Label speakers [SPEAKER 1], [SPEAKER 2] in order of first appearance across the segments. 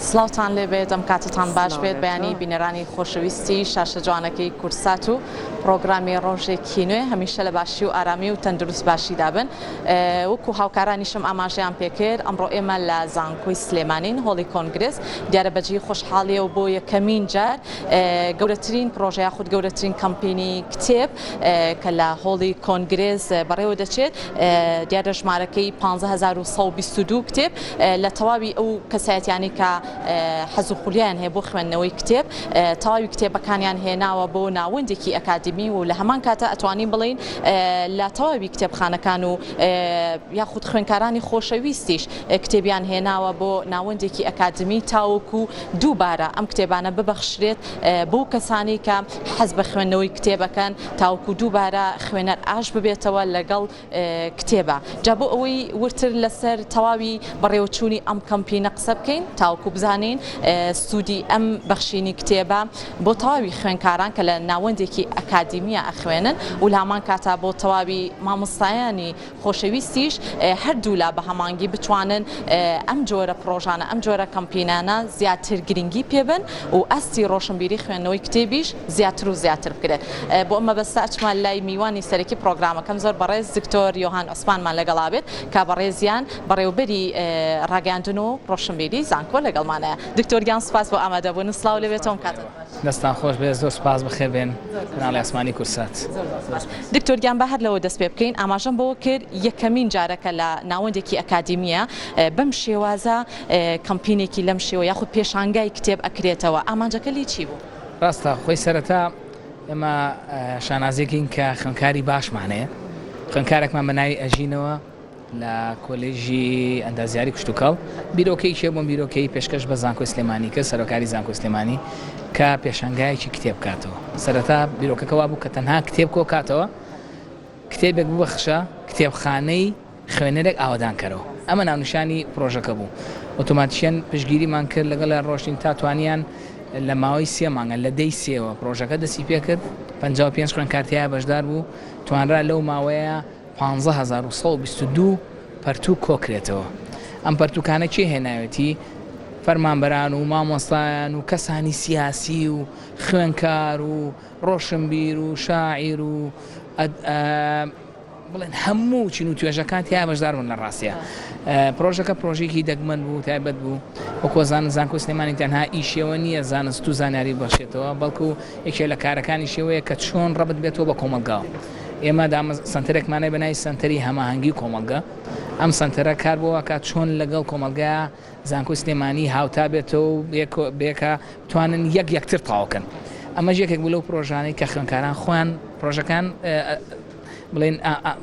[SPEAKER 1] سڵاوتان لێبێت ئەم کاتتان باش بێت بەیانی بینەرانی خۆشەویستی شاشە جوانەکەی کورسات و پرۆگرامی ڕۆژێکی نوێ هەمیشە لە باشی و ئارامی و تەندروست باشیدا بن وەکو هاوکارانیشم ئاماژەیان پێکرد ئەمڕۆ ئێمە لە زانکۆی سلێمانین هۆڵی کۆنگرس دیارە بەجێی خۆشحاڵیە و بۆ یەکەمین جار گەورەترین پرۆژە یاخود گەورەترین کەمپینی کتێب کە لە هۆڵی کۆنگرێس بەڕێوە دەچێت دیارە ژمارەکەی 15122 کتێب لە تەواوی ئەو کەسایەتیانەی کە حەز و خولیایان هەیە بۆ خوێندنەوەی کتێب تەواوی کتێبەکانیان هێناوە بۆ ناوەندێکی ئەکادیمی و لە هەمان کاتە ئەتوانین بڵێین لە تەواوی کتێبخانەکان و یاخود خوێنکارانی خۆشەویستیش کتێبیان هێناوە بۆ ناوەندێکی ئەکادمی تاوەکو دووبارە ئەم کتێبانە ببەخشرێت بەو کەسانەی کە حەز بە خوێندنەوەی کتێبەکەن تاوەکو دووبارە خوێنەر ئاش ببێتەوە لەگەڵ کتێبە. جا بۆ ئەوەی وردتر لەسەر تەواوی بەڕێوەچوونی ئەم کەمپینە قسە بکەین تاوەکو بزانین سوودی ئەم بەخشینی کتێبە بۆ تەواوی خوێنکاران کە لە ناوەندێکی ئەکادیمیە ئەخوێنن و لە هەمان کاتا بۆ تەواوی مامۆستایانی خۆشەویستیش هەردوولا بە هەمانگی بتوانن ئەم جۆرە پڕۆژانە ئەم جۆرە کەمپینانە زیاتر گرنگی پێبن و ئاستی ڕۆشنبیری خوێندنەوەی کتێبیش زیاتر و زیاتر بکرێت بۆ ئەم مەبەستە ئەچمە لای میوانی سەرەکی پڕۆگرامەکەم زۆر بەڕێز دکتۆر یۆهان عوسمانمان لەگەڵا بێت کە بەڕێزیان بەڕێوبەری ڕاگەیاندن و ڕۆشنبیری زانکۆ لەگەڵمانە دکتۆر گیان سوپاس بۆ ئامادەبوون سڵاو لێبێت ئەم کاتە
[SPEAKER 2] دەستان خۆش بێت زۆر سوپاس بەخێر بێن کەناڵی ئاسمانی کوردسات.
[SPEAKER 1] دکتۆر گیان با هەر لەوە دەست پێ بکەین ئاماژەم بەوە کرد یەکەمین جارە کە لە ناوەندێکی ئەکادیمیە بەم شێوازە کەمپینێکی لەم شێوە یاخود پێشانگای کتێب ئەکرێتەوە ئامانجەکە لێی چی بوو؟
[SPEAKER 2] ڕاستە خۆی سەرەتا ئێمە شانازیەکەین کە خوێندکاری باشمان هەیە خوێندکارێکمان بە ناوی ئەژینەوە لە کۆلێژی ئەندازیاری کشتوکاڵ بیرۆکەی کێ بۆم بیرۆکەی پێشکەش بە زانکۆی سلێمانی کرد سەرۆکاری زانکۆی سلێمانی کە پێشانگایەکی کتێب بکاتەوە سەرەتا بیرۆکەکە وابوو کە تەنها کتێب کۆکاتەوە کتێبێک ببەخشە کتێبخانەی خوێنەرێک ئاوەدان کەرەوە ئەمە ناونیشانی پرۆژەکە بوو ئۆتۆماتیکیەن پشتگیریمان کرد لەگەڵیان ڕۆشتین تا توانیان لە ماوەی سێ مانگە لە دەی سێوە پرۆژەکە دەستی پێکرد 55 خوێندکار تیایا بەشدار بوو توانرا لەو ماوەیە 15122 پەرتوک کۆکرێتەوە ئەم پەرتوکانە کێ هێناوێتی فەرمانبەران و مامۆستایان و کەسانی سیاسی و خوێنکار و ڕۆشنبیر و شاعیر و بڵێن هەموو چین و توێژەکان تیا بەشدار بوون لە ڕاستە پرۆژەکە پرۆژێکی دەگمەن بوو تایبەت بوو وەکۆزان زانکۆ سلێمانی تەنها ئیشەوە نییە زانست و زانیاری بەخشێتەوە بەڵکو یەکێ لە کارەکانی شێوەیە کە چۆن ڕەبت بێتەوە بە کۆمەلگاوە ئێمە دامە سنتەرێکمانەیە بە ناوی سنتەری هەماهەنگی کۆمەلگە ئەم سنتەرە کار بۆ کات چۆن لەگەڵ کۆمەلگا زانکۆی سلێمانی هاوتا بێتەوە و بێکە بتوانن یەک یەکتر تەواوکەن ئەمەش یەکێک بوو لەو پرۆژانەی کە خوێندکاران خۆیان پرۆژەکان بڵێن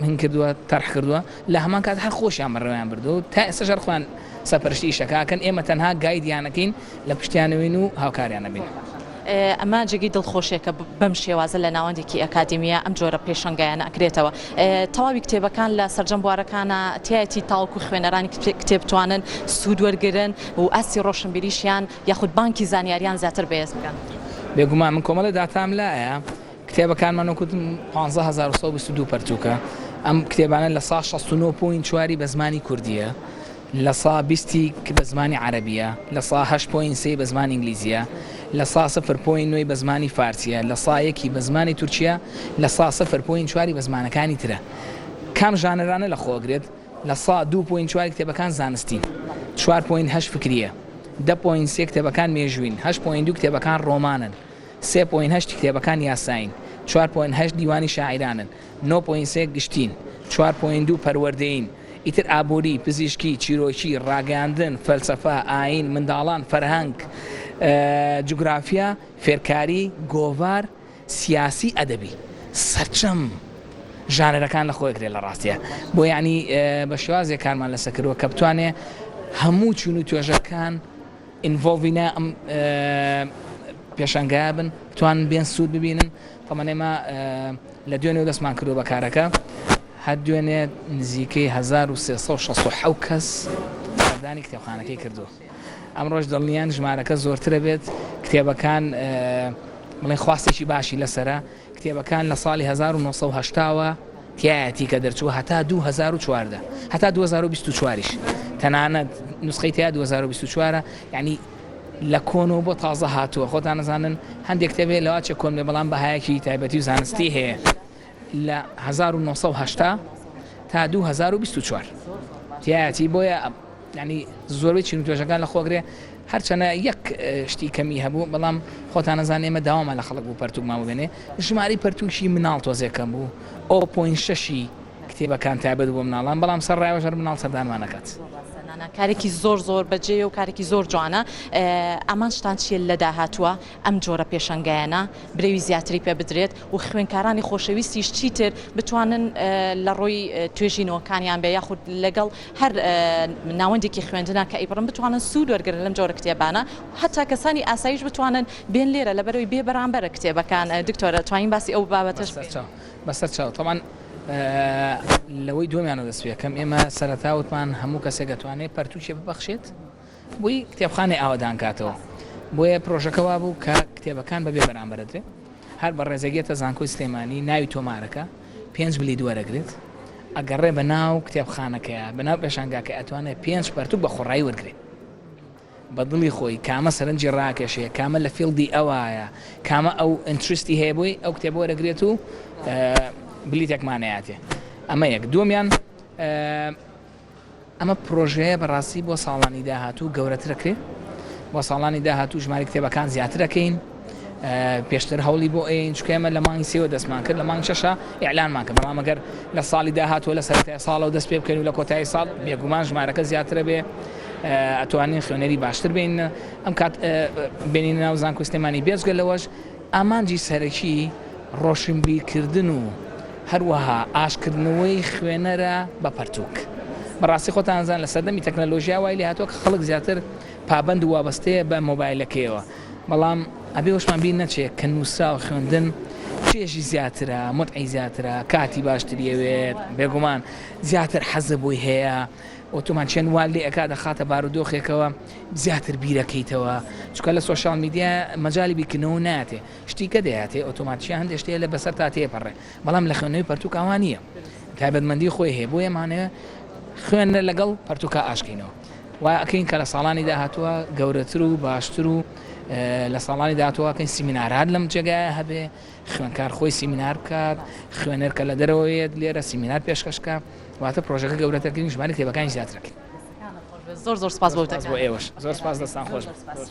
[SPEAKER 2] هین کردووە تەرح کردووە لە هەمان کات هەر خۆشیان بەڕێوەیان بردووە تا ئێستاش هەر خۆیان سەرپەرشتی ئیشەکە ئەکەن ئێمە تەنها guide یانەکەین لە پشتیانەوەین و هاوکاریانەبین.
[SPEAKER 1] ئەمە جێگەی دڵخۆشیە کە بەم شێوازە لە ناوەندێکی ئەکادیمیە ئەم جۆرە پێشەنگایانە ئەکرێتەوە. تەواوی کتێبەکان لە سەرجەم بوارەکانا تیایەتی تاوەکو خوێنەرانی کتێب بتوانن سوود وەرگرن و ئاستی ڕۆشنبیریشیان یاخود بانکی زانیاریان زیاتر بەهێز بکەن.
[SPEAKER 2] بێگومان من کۆمەڵێ داتام لایە کتێبەکانمان وەک وتم 15122 پەرتووکە ئەم کتێبانە لە سا 69 point چواری بە زمانی کوردیە لە سا بیستی بە زمانی عەرەبیە، لە سا هەشت point سێی بە زمانی ئینگلیزیە، لە سا سفر point نۆی بە زمانی فارسیە، لە سا یەکی بە زمانی تورکیە، لە سا سفر point چواری بە زمانەکانی ترە. کام ژانەرانە لە خۆ ئەگرێت؟ لە سا دوو point چواری کتێبەکان زانستین، چوار point هەشت فکریە، دە point سێ کتێبەکان مێژووین، هەشت point دوو کتێبەکان ڕۆمانن، سێ point هەشتی کتێبەکان یاسایین، چوار point هەشت دیوانی شاعیرانن، نۆ point سێ گشتین، چوار point دوو پەروەردەیین، ئیتر ئابووری، پزیشکی، چیرۆکی، ڕاگەیاندن، فەلسەفە، ئایین، منداڵان، فەرهەنگ، جوگرافیا، فێرکاری، گۆڤار، سیاسی، ئەدەبی. سەرجەم ژانەرەکان لە خۆی ئەگرێت لە ڕاستیا. بۆ یەعنی بە شێوازێک کارمان لەسەر کردووە کە بتوانێ هەموو چین و توێژەکان involve ی نا ئەم پێشانگایە بن، بتوانن بێن سوود ببینن. تەمەن ئێمە لە دوێنێوە دەستمان کردووە بە کارەکە. هەر دوێنێ نزیکەی 1367 کەس سەردانی کتێبخانەکەی کردووە. ئەمڕۆش دڵنیان ژمارەکە زۆرترە بێت، کتێبەکان بڵێن خواستێکی باشی لەسەرە، کتێبەکان لە ساڵی 1980 وە تیایەتی کە دەرچووە هەتا 2014 هەتا 2024 یش تەنانەت نوسخەی تیا 2024 یعنی. لە کۆنەوە بۆ تازە هاتووە خۆتان ئەزانن هەندێک کتێب هەیە لەواچێ کۆن بێ بەڵام بەهایەکی تایبەتی و زانستی هەیە لە 1970 تا 2024 تیایەتی بۆیە ینی زۆربەی چین و توێژەکان لە خۆگرێ هەرچەنە یەک شتی کەمی هەبوو بەڵام خۆتان ئەزانن ئێمە داوامان لە خەڵک بوو پەرتوکمان ببێنێ ژمارەی پەرتوکی مناڵ تۆزێک کەم بوو ئۆ point شەشی کتێبەکان تایبەت بوو بە مناڵان بەڵام سەر ڕایەوەش هەر مناڵ سەردانمان ئەکات.
[SPEAKER 1] نانا کارێکی زۆر زۆر بەجێیە و کارێکی زۆر جوانە ئامانجتان چیە لە داهاتووە ئەم جۆرە پێشەنگایانە برەوی زیاتری پێ بدرێت و خوێنکارانی خۆشەویستیش چیتر بتوانن لە ڕووی توێژینەوەکانیان بێ یاخود لەگەڵ هەر ناوەندێکی خوێندنە کە ئەیبڕن بتوانن سوود وەرگرن لەم جۆرە کتێبانە هەتا کەسانی ئاساییش بتوانن بێن لێرە لەبەرەوەی بێ بەرامبەرە کتێبەکان دکتۆرە توانین باسی ئەو بابەتەش بکەین.
[SPEAKER 2] بەسەر چاو تەبعەن لەوەی دووەمیانەوە دەست پێکەم ئێمە سەرەتا وتمان هەموو کەسێک ئەتوانێت پەرتووکێ ببەخشێت بۆی کتێبخانەی ئاوەدان کاتەوە بۆیە پرۆژەکە وابوو کە کتێبەکان بەبێ بەرامبەر ئەدرێ هەر بەڕێزێک یەتە زانکۆی سلێمانی ناوی تۆمارەکە پێنج بلیت وەرەگرێت ئەگەڕێ بە ناو کتێبخانەکەیا بە ناو پێشانگاکە ئەتوانێت پێنج پەرتوک بە خۆڕایی وەرگرێ بە دڵی خۆی کامە سەرنجی ڕاکێشێ کامە لە field ی ئەوایە کامە ئەو interest ی هەیە بۆی ئەو کتێبە وەرەگرێت و بلیتێکمان ئەیاتێ ئەمە یەک دووەمیان ئەمە پرۆژەیە بەڕاستی بۆ ساڵانی داهاتوو گەورەترەکرێ بۆ ساڵانی داهاتوو ژماری کتێبەکان زیاترەکەین پێشتر هەوڵی بۆ ئەین چونکە ئێمە لە مانگی سێوە دەستمان کرد لە مانگ شەشە ئیعلانمان کرد بەڵام ئەگەر لە ساڵی داهاتووە لە سەرەتای ساڵەوە دەست پێ بکەین و لە کۆتایی ساڵ بێگومان ژمارەکە زیاترە بێ ئەتوانین خوێنەری باشتر بین ئەم کات بێنین ناو زانکۆی سلێمانی بێجگە لەوەش ئامانجی سەرەکی ڕۆشنبیرکردن و هەروەها ئاشکردنەوەی خوێنەرە بە پەرتووک. بەڕاستی خۆتان ئەزانن لە سەردەمی تەکنەلۆژیا وای لێهاتووە کە خەڵک زیاتر پابەند و وابەستەیە بە مۆبایلەکەیەوە، بەڵام ئەبێ وەشمان بیر نەچێ کە نووسراو خوێندن چێژی زیاترە، متعەی زیاترە، کاتی باشتری ئەوێت، بێگومان زیاتر حەزە بۆی هەیە، ئۆتۆماتیکیەن وا لێ ئەکا دەخاتە بارودۆخێکەوە زیاتر بیرەکەیتەوە، چونکە لە social media مەجالی بیرکردنەوە نایەتێ. شتی کە دەیاتێ ئۆتۆماتیکیان هەندێ شتێ لە بەسەر تا تێپەڕێ بەڵام لە خوێندنەوەی پەرتوک ئاوا نییە تایبەتمەندی خۆی هەیە بۆیە ئەمانەوێ خوێندنە لەگەڵ پەرتوکا ئاشکەینەوە وا ئەکەین کە لە ساڵانی داهاتووە گەورەتر و باشتر و لە ساڵانی داهاتووە کەین سیمینارات لەم جێگایە هەبێ خوێنکار خۆی سیمینار بکات خوێنەر کە لە دەرەوەیەت لێرە سیمینار پێشکەش کە واتە پرۆژەکە گەورەترکردین ژمارەی کتێبەکانی زیاترەکەین.
[SPEAKER 1] زۆر زۆر سپاس بۆ
[SPEAKER 2] سپاس بۆ ئێوەش زۆر سپاس دەستان خۆش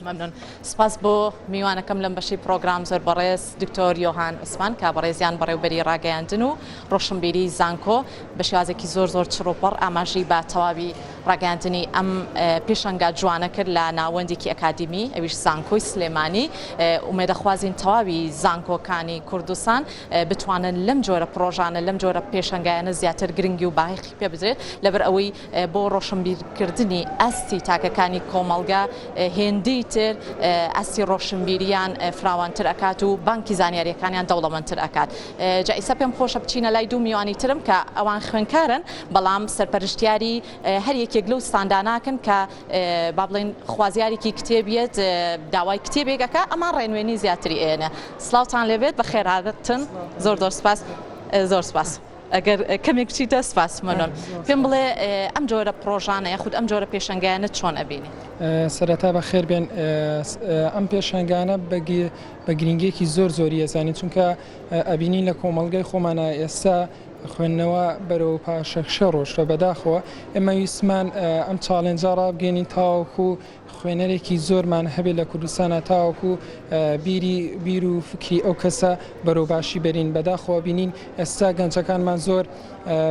[SPEAKER 1] ممنون سپاس بۆ میوانەکەم لەم بەشەی پرۆگرام زۆر بەڕێز دکتۆر یۆهان عوسمان کە بەڕێزیان بەڕێوبەری ڕاگەیاندن و ڕۆشنبیری زانکۆ بە شێوازێکی زۆر زۆر چڕ و پڕ ئاماژەی بە تەواوی ڕاگەیاندنی ئەم پێشەنگا جوانە کرد لە ناوەندێکی ئەکادیمی ئەویش زانکۆی سلێمانی ئومێدەخوازین تەواوی زانکۆکانی کوردستان بتوانن لەم جۆرە پڕۆژانە لەم جۆرە پێشەنگایانە زیاتر گرنگی و بایەخی پێ بدرێت لەبەر ئەوەی بۆ ڕۆشنبیرکردنی ئاستی تاکەکانی کۆمەڵگە هێندەی تر ئاستی ڕۆشنبیریان فراوانتر ئەکات و بانکی زانیاریەکانیان دەوڵەمەندتر ئەکات. جا ئیستا پێم خۆشە بچینە لای دوو میوانی ترم کە ئەوان خوێنکارن بەڵام سەرپەرشتیاری هەر یەکێک لەو ستانداناکەن کە با بڵێن خوازیارێکی کتێبیەت داوای کتێبێک ئەکا ئەمان ڕێنوێنی زیاتری ئێنە. سڵاوتان لێبێت بەخێرهاتن زۆر زۆر سپاس زۆر سپاس. ئەگەر کەمێک بچیتە سپاس مەنۆن پێم بڵێ ئەم جۆرە پڕۆژانە یاخود ئەم جۆرە پێشەنگایانە چۆن ئەبینی؟
[SPEAKER 3] سەرەتا بەخێر بێن ئەم پێشەنگانە بە گرنگیەکی زۆر زۆری ئەزانین چونکە ئەبینین لە کۆمەڵگای خۆمانە ئێستا خوێندنەوە بەرەو پاشەکشە ڕۆشتە بەداخەوە ئێمە ویستمان ئەم challenge ە ڕابگەێنین تاوەکو خوێنەرێکی زۆرمان هەبێت لە کوردستانا تاوەکو بیری بیر و فکری ئەو کەسە بەرەو باشی بەرین بەداخەوە بینین ئێستا گەنجەکانمان زۆر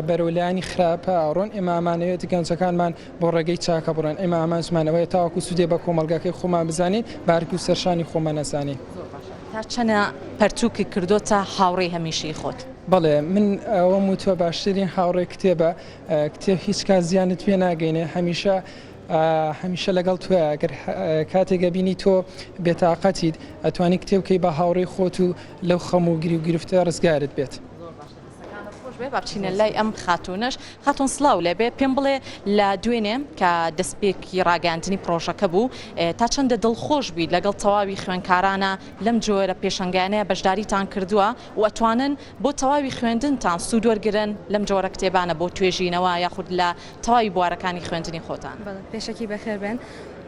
[SPEAKER 3] بەرەو لایەنی خراپە ئەڕۆن ئێمە ئەمانەوێت گەنجەکانمان بۆ ڕێگەی چاکە بڕۆن ئێمە ئامانجمان ئەوەیە تاوەکو سوودێ بە کۆمەڵگاکەی خۆمان بزانین بە ئەرک و سەرشانی خۆمان نەزانین.
[SPEAKER 1] زۆر باشە تا چەنە پەرتووکت کردۆتە هاوڕێی هەمیشەی خۆت؟
[SPEAKER 3] بەڵێ من ئەوەم وتووە باشترین هاوڕێ کتێبە کتێب هیچ کات زیانت پێ ناگەینێ هەمیشە هەمیشە لەگەڵ تۆیە گەر کاتێک ئەبینی تۆ بێتاقەتیت ئەتوانی کتێب بکەی بە هاوڕێی خۆت و لەو خەم و گری و گرفتە ڕزگارت بێت.
[SPEAKER 1] زۆر باشە دەستەکانت خۆش بێت با بچینە لای ئەم خاتوونەش خاتوون سڵاو لێبێ پێم بڵێ لە دوێنێ کە دەستپێکی ڕاگەیاندنی پڕۆژەکە بوو تا چەندە دڵخۆش بوویت لەگەڵ تەواوی خوێندکارانە لەم جۆرە پێشەنگایانەیە بەشداریتان کردووە و ئەتوانن بۆ تەواوی خوێندنتان سوود وەرگرن لەم جۆرە کتێبانە بۆ توێژینەوە یاخود لە تەواوی بوارەکانی خوێندنی خۆتان.
[SPEAKER 4] بەڵێ پێشەکی بەخێر بێن.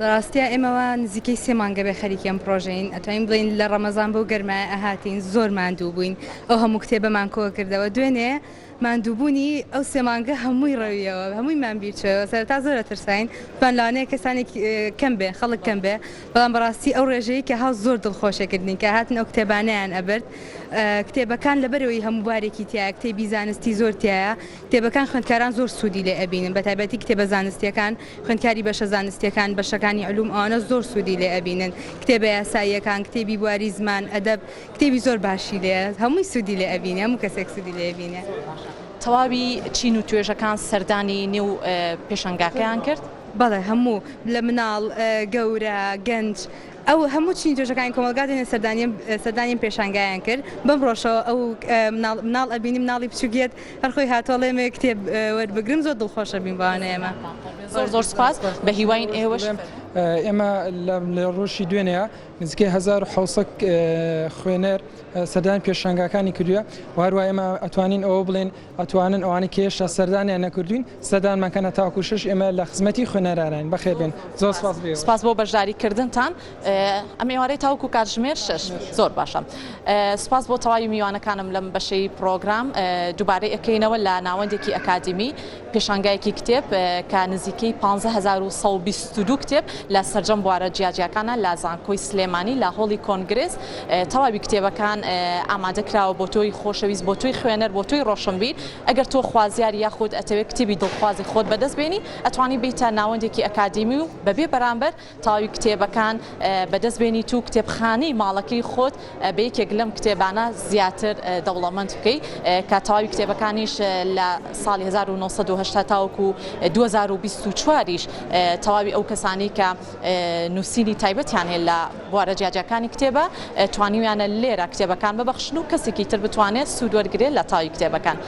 [SPEAKER 4] لە ڕاستیا ئێمە وا نزیکەی سێ مانگە بێ خەریکی ئەم پڕۆژەین ئەتوانین بڵێین لە ڕەمەزان بەو گەرمایە ئەهاتین زۆر ماندوو بووین ئەو هەموو کتێبەمان کۆ کردەوە دوێنێ ماندووبوونی ئەو سێ مانگە هەمووی ڕەویەوە هەموویمان بیر چۆیەوە سەرەتا زۆر ئەترساین وتمان لەوانەیە کەسانێک کەم بێ خەڵک کەم بێ بەڵام بەڕاستی ئەو ڕێژەی کە هاو زۆر دڵخۆشێ کردین کە هاتن ئەو کتێبانەیان ئەبرد کتێبەکان لەبەرەوەی هەموو بوارێکی تیایە کتێبی زانستی زۆر تیایە کتێبەکان خوێندکاران زۆر سوودی لێ ئەبینن بەتایبەتی کتێبە زانستیەکان خوێندکاری بەشە زانستیەکان بەشەکانی علوم ئەوانە زۆر سوودی لێ ئەبینن کتێبە یاساییەکان کتێبی بواری زمان ئەدەب کتێبی زۆر باشی لێیە هەمووی سوودی لێ ئەبینێ هەموو کەسێک سوودی لێ ئەبینێ.
[SPEAKER 1] تەواوی چین و توێژەکان سەردانی نێو پێشانگاکەیان کرد؟
[SPEAKER 4] بەڵێ هەموو لە مناڵ، گەورە، گەنج ئەو هەموو چین توێژەکانی کۆمەڵگا دێنە سەردانی سەردانی ئەم پێشانگایان کرد بەم ڕۆژەوە ئەو مناڵ مناڵ ئەبینی مناڵی بچوک یەت هەر خۆی هاتووە ئەڵێ ئەمەوێ کتێب وەربگرم زۆر دڵخۆشە بین بەوانە ئێمە.
[SPEAKER 1] زۆر زۆر سوپاس بە هیواین ئێوەش.
[SPEAKER 3] ئێمە لە ڕۆژی دوێنێ نزیکەی 1700 خوێنەر سەردانی پێشانگاکانی کردووە و هەروە ئێمە ئەتوانین ئەوە بڵێن ئەتوانن ئەوانەی کە هێشتا سەردانیان نەکردووین سەردانمان کەن هەتاوەکو شەش ئێمە لە خزمەتی خوێنەرانین بەخێربێن زۆر سپاس بۆ ئێوەش.
[SPEAKER 1] سپاس بۆ بەشداری کردنتان ئەم ئێوارەی تاوەکو کاتژمێر شەش زۆر باشە سپاس بۆ تەواوی میوانەکانم لەم بەشەی پڕۆگرام دووبارەی ئەکەینەوە لە ناوەندێکی ئەکادیمی پێشانگایەکی کتێب کە نزیکەی 15122 کتێب لە سەرجەم بوارە جیاجیاکانە لە زانکۆی سلێمانی لە هۆڵی کۆنگرێس تەواوی کتێبەکان ئامادە کراوە بۆ تۆی خۆشەویست بۆ تۆی خوێنەر بۆ تۆی ڕۆشنبیر ئەگەر تۆ خوازیاری یاخود ئەتەوێت کتێبی دڵخوازی خۆت بەدەست بێنی ئەتوانی بیتە ناوەندێکی ئەکادیمی و بەبێ بەرامبەر تەواوی کتێبەکان بەدەست بێنیت و کتێبخانەی ماڵەکەی خۆت بە یەکێک لەم کتێبانە زیاتر دەوڵەمەند بکەی کە تەواوی کتێبەکانیش لە ساڵی 1970 تاوەکو 2024 یش تەواوی ئەو کەسانی کە نووسینی تایبەتیان هەیە لە بوارە جیاجیاکانی کتێبە توانیویانە لێرە کتێبەکان ببەخشن و کەسێکی تر بتوانێت سوود وەرگرێت لە تەواوی کتێبەکان.